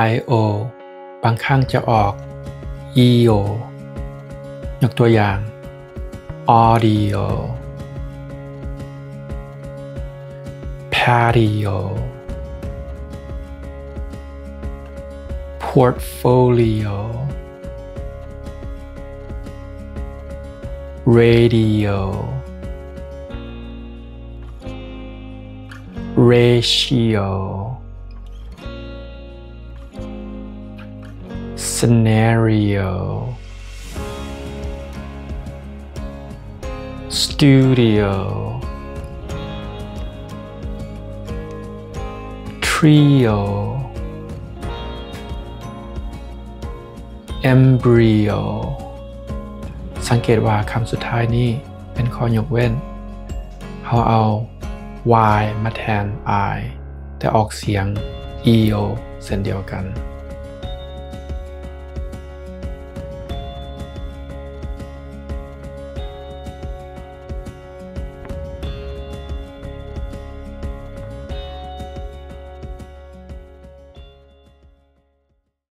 I O ບາງຄັ້ງຈະອອກ E O ຍົກຕົວຢ່າງ audio, patio, portfolio, radio, ratio, scenario, studio, trio, embryo. ສັງເກດວ່າຄຳສຸດທ້າຍນີ້ເປັນຂໍ້ຍົກເວັ້ນ. ເຮົາເອົາ Y ມາແທນ I ແຕ່ອອກສຽງ E O ເຊັ່ນດຽວກັນ.